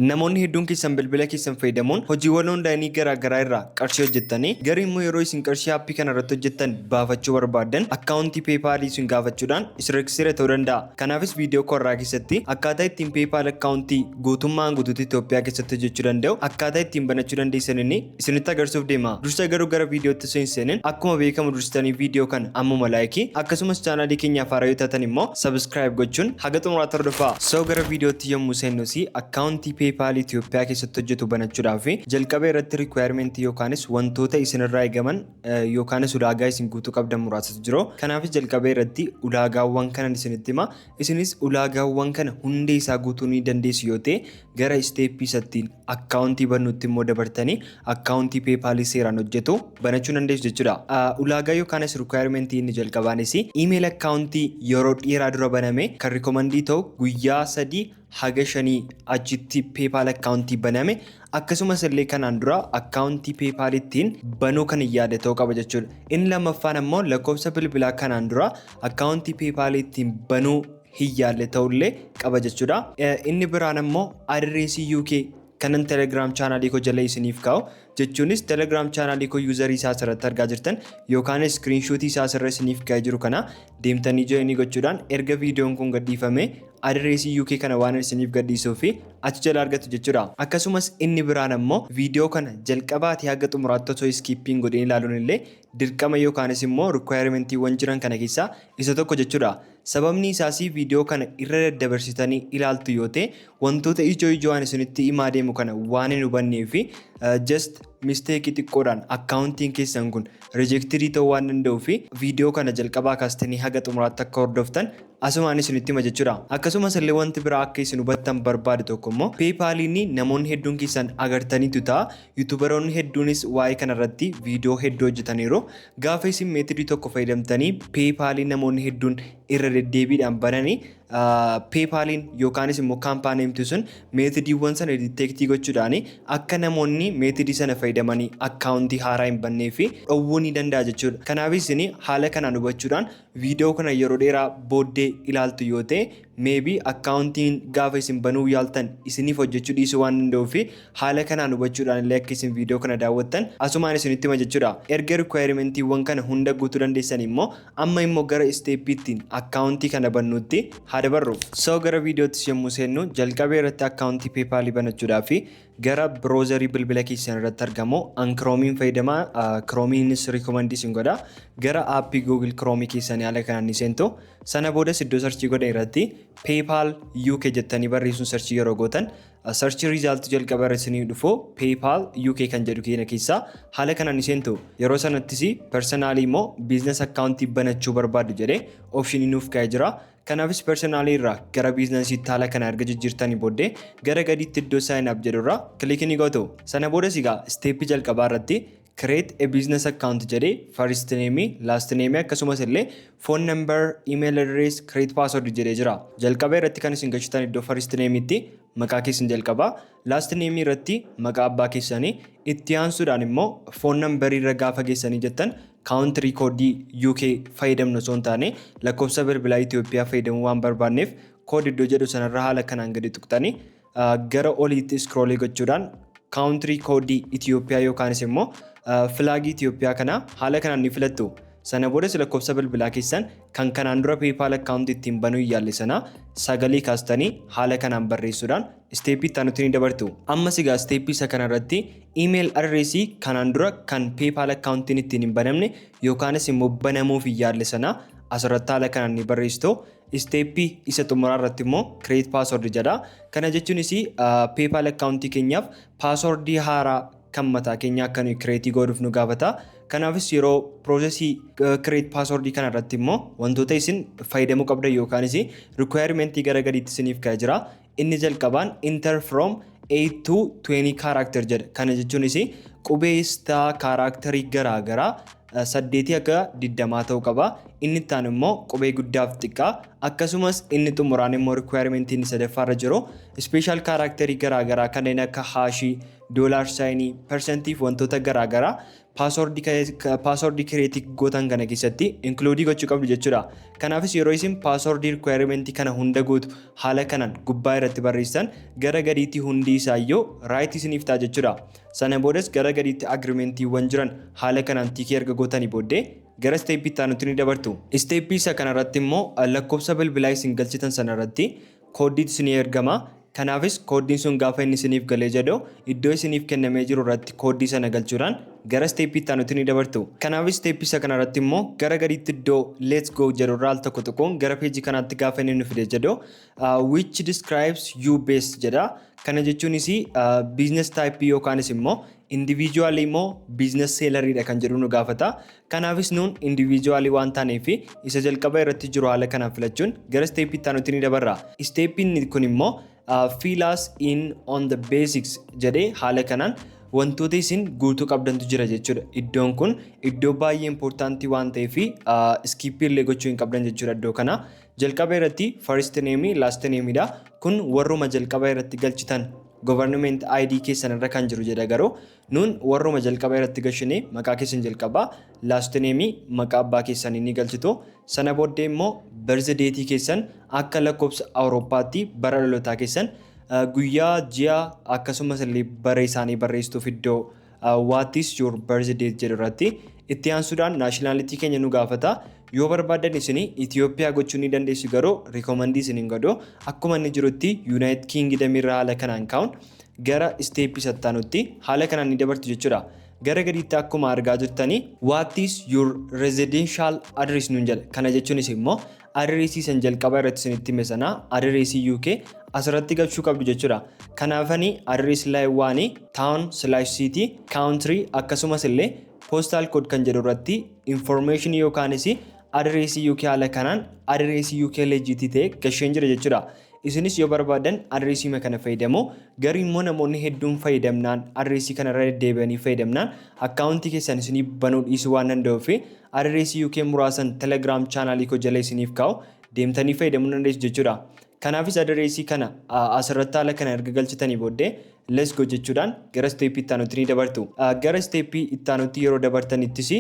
Namoonni hedduun keessan bilbila keessan fayyadamuun hojiiwwan onlaayinii garaa garaa irraa qarshii hojjettanii, garuu immoo yeroo isin qarshii aappii kana irratti hojjettan baafachuu barbaaddan akkaawuntii PayPalii isin gaafachuudhaan isin rakkiseera ta'uu danda'a. Kanaafis viidiyoo koo irraa keessatti akkaataa ittiin PayPal akkaawuntii guutummaan guutuutti Itoophiyaa keessatti hojjechuu danda'u akkaataa ittiin banachuu dandeessan inni isinitti agarsiisuuf deema. Dursa garuu gara viidiyootti osoo hin seenin, akkuma beekamu dursitanii viidiyoo kana ammuma like, akkasumas chaanaalii keenyaaf haaraa yoo taatan immoo subscribe gochuun haga xumuraatti hordofaa. So gara viidiyootti yommuu seennus, akkaawuntii PayPal Itoophiyaa keessatti hojjetu banachuudhaaf jalqaba irratti requirement yookaanis wantoota isinirraa eegaman yookaanis ulaagaa isin guutuu qabdan muraasatu jiru. Kanaafis jalqaba irratti ulaagaawwan kanan isinitti hima. Isinis ulaagaawwan kana hundee isaa guutuu ni dandeessu yoo ta'e, gara isteeppii isattiin akkaawuntii bannuutti immoo dabartanii akkaawuntii PayPal seeraan hojjetu banachuu dandeessu jechuudha. Ulaagaa yookaanis requirement inni jalqabaanis email akkaawuntii yeroo dheeraa dura baname kan recommend ta'u guyyaa 3 haga 5 achitti PayPal akkaawuntii baname, akkasumas illee kanaan dura akkaawuntii PayPal ittiin banuu kan hin yaade ta'uu qaba jechuudha. Inni lammaffaan ammoo lakkoofsa bilbilaa kanaan dura akkaawuntii PayPal ittiin banuu hin yaalle ta'ullee qaba jechuudha. Inni biraan ammoo adireesii UK kanan Telegram chaanaalii koo jala isiniif kaa'u, jechuunis Telegram chaanaalii koo userii isaa asirratti argaa jirtan yookaan screenshotii isaa asirra isiniif kaa'ee jiru kana deemtanii joinii gochuudhaan, erga viidiyoon kun gadhiifame adireesii UK kana waan isiniif gadhiisuu fi achi jala argattu jechuudha. Akkasumas inni biraan ammoo viidiyoo kana jalqabaatii haga xumuraatti osoo skippiin godheen ilaaluun illee dirqama yookaanis immoo requirementiiwwan jiran kana keessaa isa tokko jechuudha. Sababni isaas viidiyoo kana irra daddabarsitanii ilaaltu yoo ta'e, wantoota ijoo ijoo ani isinitti himaa deemu kana waan hin hubannee fi just mistakeii xiqqoodhaan akkaawuntiin keessan kun rejected ta'uu waan danda'uu fi viidiyoo kana jalqabaa kaastanii haga xumuraatti akka hordoftan asumaan isinitti hima jechuudha. Akkasumas illee wanti biraa akka isin hubattan barbaadu tokko immoo PayPaliin namoonni hedduun keessan agartaniitu ta'a. YouTuberoonni hedduunis waa'ee kanarratti viidiyoo hedduu hojjetaniiru. Gaafa isin methodii tokko fayyadamtanii PayPalii namoonni hedduun irra deddeebiidhaan bananii, PayPaliin yookaanis immoo kaampaaniin sun methodiiwwan sana detect gochuudhaan akka namoonni methodii sana fayyadamanii akkaawuntii haaraa hin bannee fi dhowwuu ni danda'a jechuudha. Kanaaf isin haala kanaan hubachuudhaan viidiyoo kana yeroo dheeraa booddee ilaaltu yoo ta'e, maybe akkaawuntiin gaafa isin banuu yaaltan isiniif hojjechuu dhiisuu waan danda'uu fi haala kanaan hubachuudhaan illee akka isin viidiyoo kana daawwattan asumaan isinitti hima jechuudha. Erga requirementiiwwan kana hunda guutuu dandeessan immoo, amma immoo gara steppiittiin akkaawuntii kana bannuutti haa dabarru. So gara viidiyootti yommuu seennu, jalqabee irratti akkaawuntii PayPalii banachuudhaaf gara browserii bilbila keessan irratti argamu an Chromeiin fayyadamaa, Chromeiinis recommend isin godha. Gara aappii Google Chromeii keessanii haala kanaan ni seentu. Sana boodas iddoo search godhan irratti PayPal UK jettanii barreessuun search yeroo gootan, search result jalqaba irra isinii dhufu PayPal UK kan jedhu keenya keessaa haala kanaan ni seentu. Yeroo sanattis personalii immoo business akkaawuntii banachuu barbaadu jedhee optionii nuuf kaa'ee jira. Kanaafis personalii irraa gara businessiitti haala kana erga jijjiirtanii booddee, gara gadiitti iddoo sign up jedhu irraa click ni gootu. Sana boodas egaa steppii jalqabaa irratti create a business account jedhee first name, last name, akkasumas illee phone number, email address, create password jedhee jira. Jalqaba irratti kan isin galchitan iddoo first name'itti maqaa keessan jalqabaa, last name irratti maqaa abbaa keessanii, itti aansuudhaan immoo phone number irra gaafa geessanii jettan, country code UK fayyadamnu osoo hin taane lakkoofsa bilbilaa Itoophiyaa fayyadamuu waan barbaanneef, code iddoo jedhu sanarra haala kanaan gadi tuqxanii gara oliitti scroll gochuudhaan country code Itoophiyaa yookaanis immoo flagii Itoophiyaa kana haala kanaan ni filattu. Sana boodas lakkoofsa bilbilaa keessan kan kanaan dura PayPal akkaawuntii ittiin banuu yaalle sana sagalee kaastanii haala kanaan barreessuudhaan steppii itti aanutti ni dabartu. Ammas egaa steppii isa kanarratti email addressii kanaan dura kan PayPal akkaawuntiin ittiin hin banamne yookaanis immoo banamuuf hin yaalle sana asirratti haala kanaan ni barreessitu. Steppii isa xumuraa irratti immoo create password jedha. Kana jechuunis PayPal akkaawuntii keenyaaf passwordii haaraa kan mataa keenya akka nuyi create godhuuf nu gaafata. Kanaafis yeroo processii create passwordii kana irratti immoo wantoota isin fayyadamuu qabdan yookaanis requirementii gara gadiitti isiniif ka'ee jira. Inni jalqabaan enter from 8 to 20 character jedha. Kana jechuunis qubee characterii garaa garaa 8 haga 20 ta'uu qaba. Inni itti aanu immoo qubee guddaaf xiqqaa, akkasumas inni xumuraan immoo requirementiin sadaffaarra jiru special characterii garaa garaa kanneen akka hashii dollar signii, percentiif wantoota garaagaraa passwordii create gootan kana keessatti include gochuu qabdu jechuudha. Kanaafis yeroo isin passwordii requirementii kana hunda guutu haala kanaan gubbaa irratti barreessan, gara gadiitti hundi isaayyuu right isiniif ta'a jechuudha. Sana boodas gara gadiitti agreementiiwwan jiran haala kanaan tickii erga gootanii booddee gara steppii itti aanutti ni dabartu. Steppii isa kanarratti immoo lakkoofsa bilbilaa isin galchitan sanarratti kooddiitu isinii ergama. Kanaafis kooddiin sun gaafa inni isiniif galee jedhu, iddoo isiniif kennamee jiru irratti kooddii sana galchuudhaan gara steppii itti aanutti ni dabartu. Kanaafis steppii isa kanarratti immoo gara gadiitti iddoo "Let's go" jedhu irraa al tokko tokkoon gara pageii kanaatti gaafa inni nu fide jedhu, "Which describes you best?" jedha. Kana jechuunis business type yookaanis immoo individual immoo business selleriidha kan jedhu nu gaafata. Kanaafis nuun individual waan taaneef isa jalqaba irratti jiru haala kanaan filachuun gara steppii itti aanutti ni dabarra. Steppiin kun immoo "Fill us in on the basics" jedhee haala kanaan wantoota isin guutuu qabdantu jira jechuudha. Iddoon kun iddoo baay'ee importantii waan ta'eef skipii illee gochuu hin qabdan jechuudha iddoo kana. Jalqaba irratti first name, last name dha. Kun warruma jalqaba irratti galchitan government ID keessan irra kan jiru jedha, garuu nuun warruma jalqaba irratti galchine maqaa keessan jalqabaa, last name, maqaa abbaa keessanii ni galchitu. Sana booddee immoo birth date keessan akka lakkoofsa Awurooppaatti bara dhalootaa keessan guyyaa, ji'a akkasumas illee bara isaanii barreessituuf iddoo "What is your birth date?" jedhu irratti. Itti aansuudhaan nationality keenya nu gaafata. Yoo barbaadan isin Itoophiyaa gochuu ni dandeessu, garuu recommendii isin hin godhu. Akkuma inni jirutti United Kingdom irra haala kanaan kaa'uun gara steppii sattaanutti haala kanaan ni dabartu jechuudha. Gara gadiitti akkuma argaa jirtanii "What is your residential address?" nuun jedha. Kana jechuunis immoo addressii san jalqaba irratti isinitti hime sana, addressii UK asirratti galchuu qabdu jechuudha. Kanaafani address line one, town/city, country akkasumas illee postal code kan jedhu irratti information yookaanis addressii UK haala kanaan addressii UK legit ta'e gasheen jira jechuudha. Isinis yoo barbaadan addressii kana fayyadamu, garuu immoo namoonni hedduun fayyadamnaan, addressii kana irra deddeebi'anii fayyadamnaan accountii keessan isinii banuu dhiisuu waan danda'uuf, addressii UK muraasan Telegram channelii koo jala isiniif kaa'u deemtanii fayyadamuu dandeessu jechuudha. Kanaafis addressii kana asirratti haala kana erga galchitanii booddee "Let's go" jechuudhaan gara steppii itti aanutti ni dabartu. Gara steppii itti aanutti yeroo dabartanittis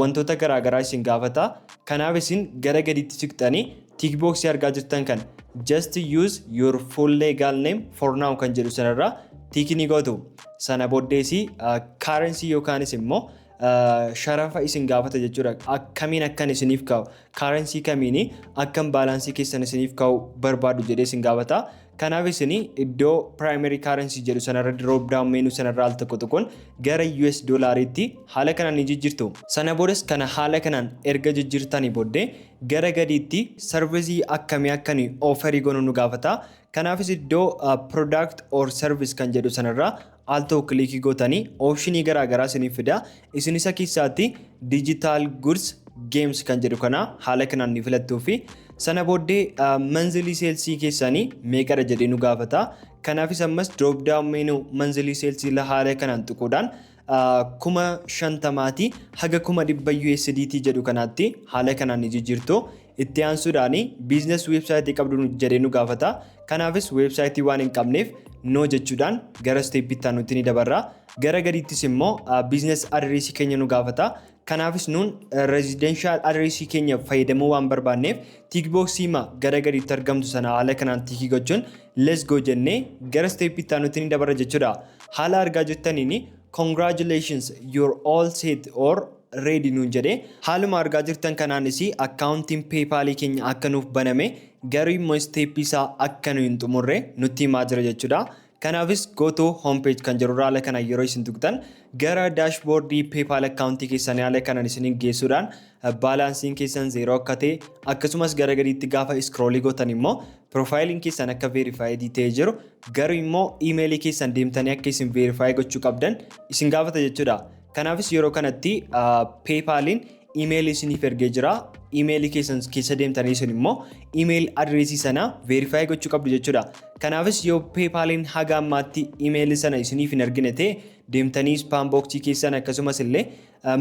wantoota garaagaraa isin gaafata. Kanaaf isin gara gadiitti siqxanii tick boxii argaa jirtan kan "Just use your full legal name for now" kan jedhu sanarraa tickii ni gootu. Sana booddees currency yookaanis immoo sharafa isin gaafata jechuudha. Akkamiin akkan isiniif kaa'u, currency kamiin akkam balanceii keessan isiniif kaa'u barbaadu jedhee isin gaafata. Kanaaf isin iddoo primary currency jedhu sanarra, drop down menu sanarra al tokko tokkoon gara US dollariitti haala kanaan ni jijjiirtu. Sana boodas kana haala kanaan erga jijjiirtanii booddee gara gadiitti serviceii akkamii akkanii offerii goonu nu gaafata. Kanaafis iddoo "Product or service" kan jedhu sanarraa al tokko clickii gootanii optionii garaagaraa isiniif fida. Isin isa keessaatti "Digital goods, games" kan jedhu kana haala kanaan ni filattuu fi sana booddee monthly salesii keessanii meeqadha jedhee nu gaafata. Kanaafis ammas drop down menu monthly salesii haala kanaan tuquudhaan 50,000 haga 100,000 USDT jedhu kanaatti haala kanaan ni jijjiirtu. Itti aansuudhaan business websiteii qabdu jedhee nu gaafata. Kanaafis websiteii waan hin qabneef "No" jechuudhaan gara steppii itti aanutti ni dabarra. Gara gadiittis immoo business addressii keenya nu gaafata. Kanaafis nuun residential addressii keenya fayyadamuu waan barbaanneef tick boxii gara gadiitti argamtu sana haala kanaan tickii gochuun "Let's go" jennee gara steppii itti aanutti ni dabarra jechuudha. Haala argaa jirtaniin "Congratulations, you're all set or ready" nuun jedhee, haaluma argaa jirtan kanaanis accountiin PayPalii keenya akka nuuf baname, garuu immoo steppii isaa akka nu hin xumurre nutti himaa jira jechuudha. Kanaafis "Go to homepage" kan jedhu haala kanaan yeroo isin tuqxan gara dashboardii PayPal accountii keessanii haala kanaan isin geessuudhaan balanceiin keessan zero akka ta'e, akkasumas gara gadiitti gaafa scrollii gootan immoo profileiin keessan akka verifiedii ta'ee jiru, garuu immoo emailii keessan deemtanii akka isin verify gochuu qabdan isin gaafata jechuudha. Kanaafis yeroo kanatti PayPaliin emailii isiniif ergee jira. Emailii keessan keessa deemtanii isin immoo email addressii sana verify gochuu qabdu jechuudha. Kanaafis yoo PayPaliin haga ammaatti emailii sana isiniif hin ergine ta'e, deemtanii spam boxii keessan akkasumas illee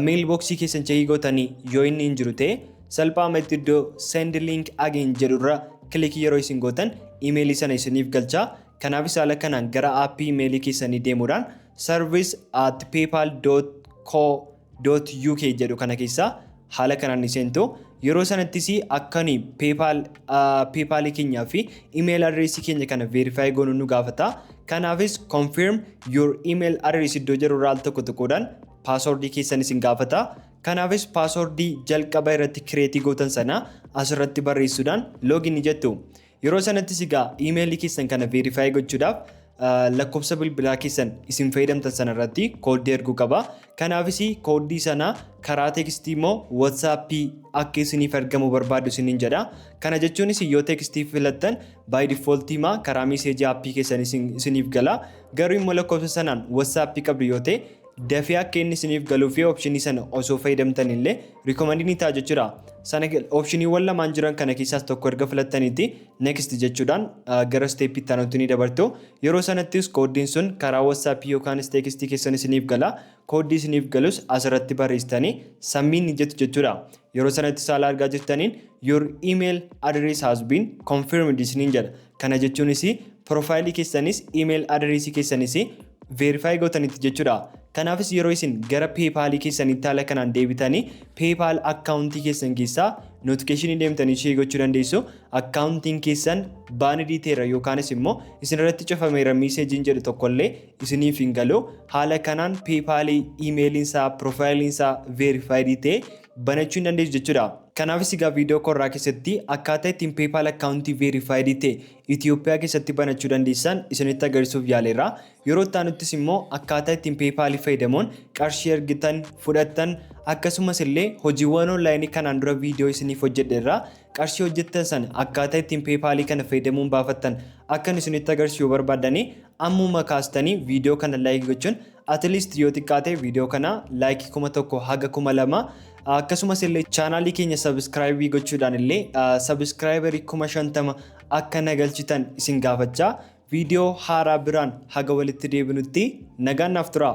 mail boxii keessan checkii gootanii yoo inni hin jiru ta'e, salphaamatti iddoo "Send link again" jedhurra clickii yeroo isin gootan emailii sana isiniif galcha. Kanaafis haala kanaan gara appii emailii keessanii deemuudhaan service@paypal.co.uk jedhu kana keessaa haala kanaan ni seentu. Yeroo sanattis akkani PayPalii keenyaa fi email addressii keenya kana verify goonuu nu gaafata. Kanaafis "Confirm your email address" iddoo jedhu irraa al tokko tokkodhaan passwordii keessan isin gaafata. Kanaafis passwordii jalqaba irratti create gootan sana asirratti barreessuudhaan login jettu. Yeroo sanattis egaa emailii keessan kana verify gochuudhaaf lakkoofsa bilbilaa keessan isin fayyadamtan sana irratti kooddii erguu qaba. Kanaafis kooddii sana karaa textii immoo WhatsAppii akka isiniif ergamu barbaadu isiniin jedha. Kana jechuunis yoo textii filattan by default maa karaa messageii appii keessan isiniif gala. Garuu immoo lakkoofsa sanaan WhatsAppii qabdu yoo ta'e, dafee akka inni isiniif galuu fi optionii sana osoo fayyadamtan illee recommendii ni ta'a jechuudha. Sana optioniiwwan lamaan jiran kana keessaas tokko erga filattaniitti "Next" jechuudhaan gara stepii itti aanutti ni dabartu. Yeroo sanattis kooddiin sun karaa WhatsAppii yookaanis textii keessan isiniif gala. Kooddii isiniif galus asirratti barreessitanii "Submit" ni jettu jechuudha. Yeroo sanatti saala argaa jirtaniin "Your email address has been confirmed" isiniin jedha. Kana jechuunis profileii keessanis email addressii keessanis verify gootanitti jechuudha. Kanaafis yeroo isin gara PayPalii keessanitti haala kanaan deebitanii PayPal accountii keessan keessaa notificationii deemtanii ishee gochuu dandeessu. Accountiin keessan banned ta'eera yookaanis immoo isin irratti cufameera messageiin jedhu tokkollee isiniif hin galu. Haala kanaan PayPalii emailiin isaa, profileiin isaa verified ta'e banachuu hin dandeessu jechuudha. Kanaafis egaa viidiyoo korraa keessatti akkaataa ittiin PayPal accountii verified ta'e Itoophiyaa keessatti banachuu dandeessan isinitti agarsiisuuf yaaleera. Yeroo itti aanuttis immoo akkaataa ittiin PayPalii fayyadamuun qarshii ergitan, fudhattan, akkasumas illee hojiiwwan onlineii kanaan dura viidiyoo isiniif hojjedheerra qarshii hojjettan sana akkaataa ittiin PayPalii kana fayyadamuun baafattan akkan isinitti agarsiisuu barbaadanii, ammuma kaastanii viidiyoo kana like gochuun, at least yoo xiqqaate viidiyoo kana likeii 1000 haga 2000, akkasumas illee channelii keenya subscribe gochuudhaan illee subscriberii 50,000 akka nagalchitan isin gaafachaa, viidiyoo haaraa biraan haga walitti deebinutti nagaan naaf tura.